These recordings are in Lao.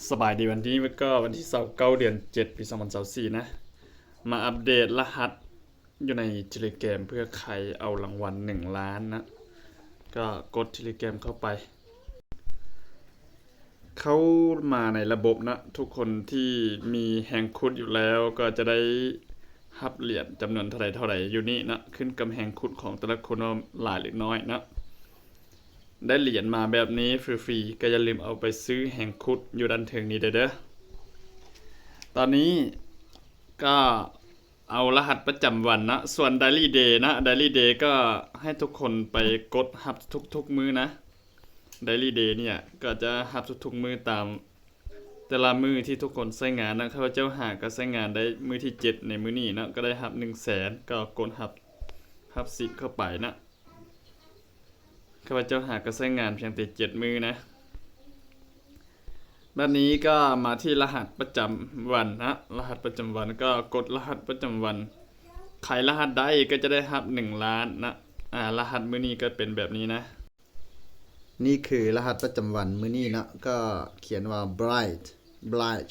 ສະບາຍດີ ວັນນີ້ກໍວັນທີຊາວເກົ້າ ເດືອນເຈັດ ປີສອງພັນຊາວສີ່ນະ ມາອັບເດດລະຫັດຢູ່ໃນ Telegram ເພື່ອໄຂເອົາລາງວັນໜຶ່ງລ້ານນະ ກໍກົດ Telegram ເຂົ້າໄປ ເຂົ້າມາໃນລະບົບນະ ທຸກຄົນທີ່ມີແຮງຂຸດຢູ່ແລ້ວກໍຈະໄດ້ຮັບຫຼຽນຈຳນວນເທົ່າໃດເທົ່າໃດຢູ່ນີ້ນະ ຂຶ້ນກັບແຮງຂຸດຂອງແຕ່ລະຄົນວ່າຫຼາຍຫຼືນ້ອຍນະ. ໄດ້ຫຼຽນມາແບບນີ້ຟຣີໆ ກໍຢ່າລືມເອົາໄປຊື້ແຮງຂຸດຢູ່ດ້ານເທິງນີ້ເດີ. ຕອນນີ້ກໍເອົາລະຫັດປະຈຳວັນເນາະ ສ່ວນ Daily Day ເນາະ Daily Day ກໍໃຫ້ທຸກຄົນໄປກົດຮັບທຸກໆມື້ນະ. Daily Day ເນຍກໍຈະຮັບທຸກໆມື້ຕາມແຕ່ລະມື້ທີ່ທຸກຄົນໃຊ້ງານນະ. ຂ້າພະເຈົ້າຫາກໍໃຊ້ງານໄດ້ມື້ທີເຈັດໃນມື້ນີ້ເນາະ ກໍໄດ້ຮັບໜຶ່ງແສນ ກໍກົດຮັບ ຮັບສິດເຂົ້າໄປນະ. ຂ້າພະເຈົ້າຫາກໍໃຊ້ງານພຽງແຕ່ເຈັດມື້ນະ. ບາດນີ້ກໍມາທີ່ລະຫັດປະຈຳວັນນະ ລະຫັດປະຈຳວັນ ກໍກົດລະຫັດປະຈຳວັນ ໄຂລະຫັດໄດ້ກໍຈະໄດ້ຮັບໜຶ່ງລ້ານນະ. ອາ ລະຫັດມື້ນີ້ກໍເປັນແບບນີ້ນະ. ນີ້ຄືລະຫັດປະຈຳວັນມື້ນີ້ເນາະ ກໍຂຽນວ່າ Bright Bright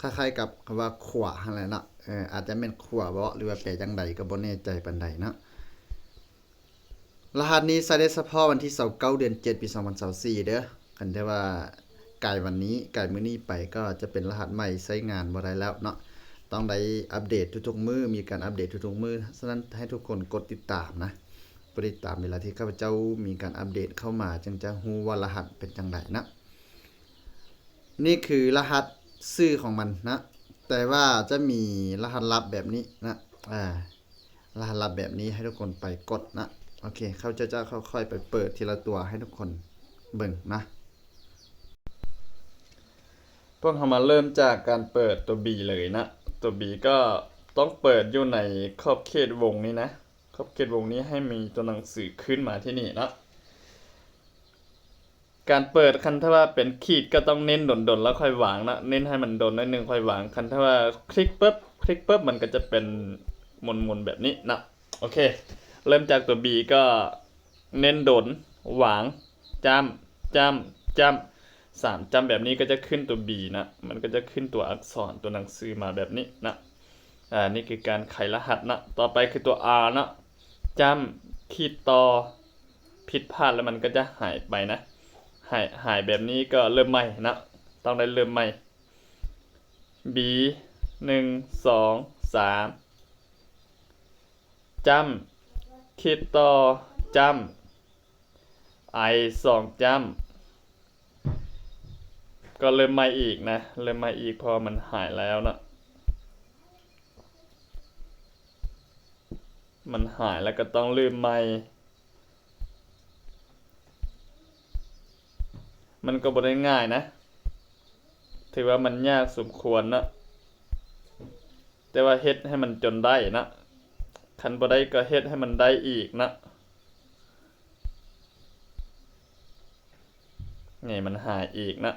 ຄ້າຍໆກັບຄຳວ່າຂວາຫັ້ນແຫຼະເນາະ ເອີ ອາດຈະແມ່ນຂວາບໍ ຫຼືວ່າແປຈັ່ງໃດກໍບໍ່ແນ່ໃຈປານໃດເນາະ. ລະຫັດນີ້ໃຊ້ໄດ້ສະເພາະວັນທີຊາວເກົ້າ ເດືອນເຈັດ ປີສອງພັນຊາວສີ່ເດີ. ຄັນແຕ່ວ່າກາຍວັນນີ້ ກາຍມື້ນີ້ໄປກໍຈະເປັນລະຫັດໃໝ່ ໃຊ້ງານບໍ່ໄດ້ແລ້ວເນາະ. ຕ້ອງໄດ້ອັບເດດທຸກໆມື້ ມີການອັບເດດທຸກໆມື້. ສະນັ້ນໃຫ້ທຸກຄົນກົດຕິດຕາມນະ ກົດຕິດຕາມເວລາທີ່ຂ້າພະເຈົ້າມີການອັບເດດເຂົ້າມາ ຈຶ່ງຈະຮູ້ວ່າລະຫັດເປັນຈັ່ງໃດນະ. ນີ້ຄືລະຫັດຊື່ຂອງມັນນະ ແຕ່ວ່າຈະມີລະຫັດລັບແບບນີ້ນະ ອາ ລະຫັດລັບແບບນີ້ໃຫ້ທຸກຄົນໄປກົດນະ. ໂອເຄ ຂ້າພະເຈົ້າຈະຄ່ອຍໆໄປເປີດທີລະຕົວໃຫ້ທຸກຄົນເບິ່ງນະ. ພວກເຮົາມາເລີ່ມຈາກການເປີດຕົວ B ເລີຍນະ. ຕົວ B ກໍຕ້ອງເປີດຢູ່ໃນຂອບເຂດວົງນີ້ນະ ຂອບເຂດວົງນີ້ໃຫ້ມີຕົວໜັງສືຂຶ້ນມາທີ່ນີ້ນະ. ການເປີດ ຄັນຖ້າວ່າເປັນຂີດກໍຕ້ອງເນັ້ນດົນໆ ແລ້ວຄ່ອຍວາງນະ ເນັ້ນໃຫ້ມັນດົນໜ້ອຍໜຶ່ງຄ່ອຍວາງ. ຄັນຖ້າວ່າຄລິກປຶບ ຄລິກປຶບ ມັນກໍຈະເປັນໝຸນໆແບບນີ້ນະ. ໂອເຄ ເລີ່ມຈາກຕົວ B ກໍເນັ້ນດົນ ວາງ ຈ້ຳ ຈ້ຳ ຈ້ຳ ສາມຈ້ຳແບບນີ້ກໍຈະຂຶ້ນຕົວ B ນະ ມັນກໍຈະຂຶ້ນຕົວອັກສອນ ຕົວໜັງສືມາແບບນີ້ນະ. ອາ ນີ້ຄືການໄຂລະຫັດນະ. ຕໍ່ໄປຄືຕົວ R ນະ ຈ້ຳ ຂີດຕໍ່ ຜິດພາດແລ້ວມັນກໍຈະຫາຍໄປນະ ຫາຍ ຫາຍແບບນີ້ກໍເລີ່ມໃໝ່ນະ ຕ້ອງໄດ້ເລີ່ມໃໝ່. B ໜຶ່ງ ສອງ ສາມ ຈ້ຳ ຂີດຕໍ່ ຈ້ຳ I ສອງຈ້ຳ ກໍເລີ່ມໃໝ່ອີກນະ ເລີ່ມໃໝ່ອີກ ເພາະວ່າມັນຫາຍແລ້ວເນາະ ມັນຫາຍແລ້ວກໍຕ້ອງເລີ່ມໃໝ່. ມັນກໍບໍ່ໄດ້ງ່າຍນະ ຖືວ່າມັນຍາກສົມຄວນເນາະ ແຕ່ວ່າເຮັດໃຫ້ມັນຈົນໄດ້ເນາະ ຄັນບໍ່ໄດ້ກໍເຮັດໃຫ້ມັນໄດ້ອີກເນາະ. ນີ້ມັນຫາຍອີກນະ.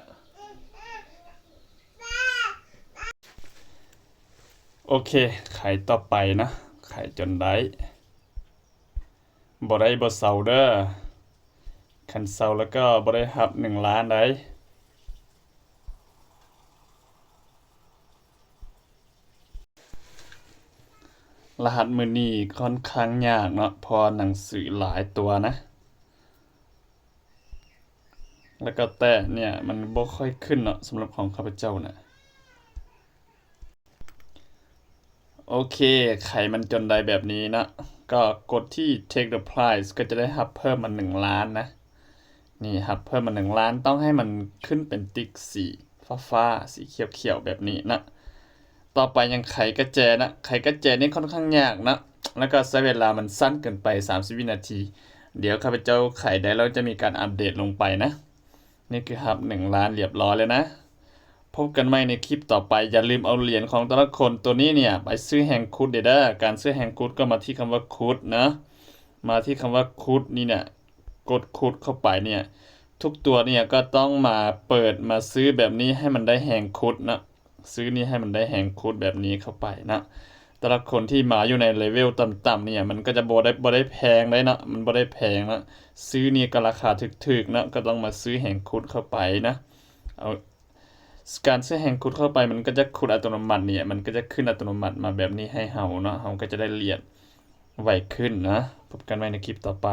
ໂອເຄ ໄຂຕໍ່ໄປນະ ໄຂຈົນໄດ້. ບໍ່ໄດ້ບໍ່ເຊົາເດີ. ຄັນເຊົາແລ້ວກໍບໍ່ໄດ້ຮັບໜຶ່ງລ້ານໃດ. ລະຫັດມື້ນີ້ຂ້ອນຂ້າງຍາກເນາະ ເພາະວ່າໜັງສືຫຼາຍຕົວນະ ແລ້ວກໍແຕ້ມເນຍມັນບໍ່ຄ່ອຍຂຶ້ນເນາະ ສຳລັບຂອງຂ້າພະເຈົ້ານະ. ໂອເຄ ໄຂມັນຈົນໄດ້ແບບນີ້ເນາະ ກໍກົດທີ່ Take the Prize ກໍຈະໄດ້ຮັບເພີ່ມມາໜຶ່ງລ້ານນະ. ນີ້ ຮັບເພີ່ມມາໜຶ່ງລ້ານ ຕ້ອງໃຫ້ມັນຂຶ້ນເປັນຕິກສີຟ້າໆ ສີຂຽວໆ ແບບນີ້ນະ. ຕໍ່ໄປຍັງໄຂກະແຈນະ ໄຂກະແຈນີ້ຂ້ອນຂ້າງຍາກນະ ແລ້ວກໍໃຊ້ເວລາມັນສັ້ນເກີນໄປ ສາມສິບວິນາທີ. ດຽວຂ້າພະເຈົ້າໄຂໄດ້ແລ້ວຈະມີການອັບເດດລົງໄປນະ. ນີ້ຄືຮັບໜຶ່ງລ້ານລຽບຮ້ອຍແລ້ວນະ. ພົບກັນໃໝ່ໃນຄລິບຕໍ່ໄປ. ຢ່າລືມເອົາຫຼຽນຂອງແຕ່ລະຄົນໂຕນີ້ເນຍໄປຊື້ແຮງຂຸດເດີ. ການຊື້ແຮງຂຸດກໍມາທີ່ຄຳວ່າຂຸດເນາະ ມາທີ່ຄຳວ່າຂຸດນີ້ນະ ກົດຂຸດເຂົ້າໄປເນຍ ທຸກຕົວເນຍກໍຕ້ອງມາເປີດມາຊື້ແບບນີ້ໃຫ້ມັນໄດ້ແຮງຂຸດເນາະ. ຊື້ນີ້ໃຫ້ມັນໄດ້ແຮງຂຸດແບບນີ້ເຂົ້າໄປເນາະ. ແຕ່ລະຄົນທີ່ມາຢູ່ໃນເລເວວຕ່ຳໆເນຍ ມັນກໍຈະບໍ່ໄດ້ ບໍ່ໄດ້ແພງໄດ໋ເນາະ ມັນບໍ່ໄດ້ແພງເນາະ. ຊື້ນີ້ກໍລາຄາຖືກໆເນາະ ກໍຕ້ອງມາຊື້ແຮງຂຸດເຂົ້າໄປນະ. ເອົາ ການໃຊ້ແຮງຂຸດເຂົ້າໄປ ມັນກໍຈະຂຸດອັດຕະໂນມັດນີ້ ມັນກໍຈະຂຶ້ນອັດຕະໂນມັດມາແບບນີ້ໃຫ້ເຮົາເນາະ, ເຮົາກໍຈະໄດ້ລຽນໄວຂຶ້ນນະ. ພົບກັນໃໝ່ໃນຄລິບຕໍ່ໄປ.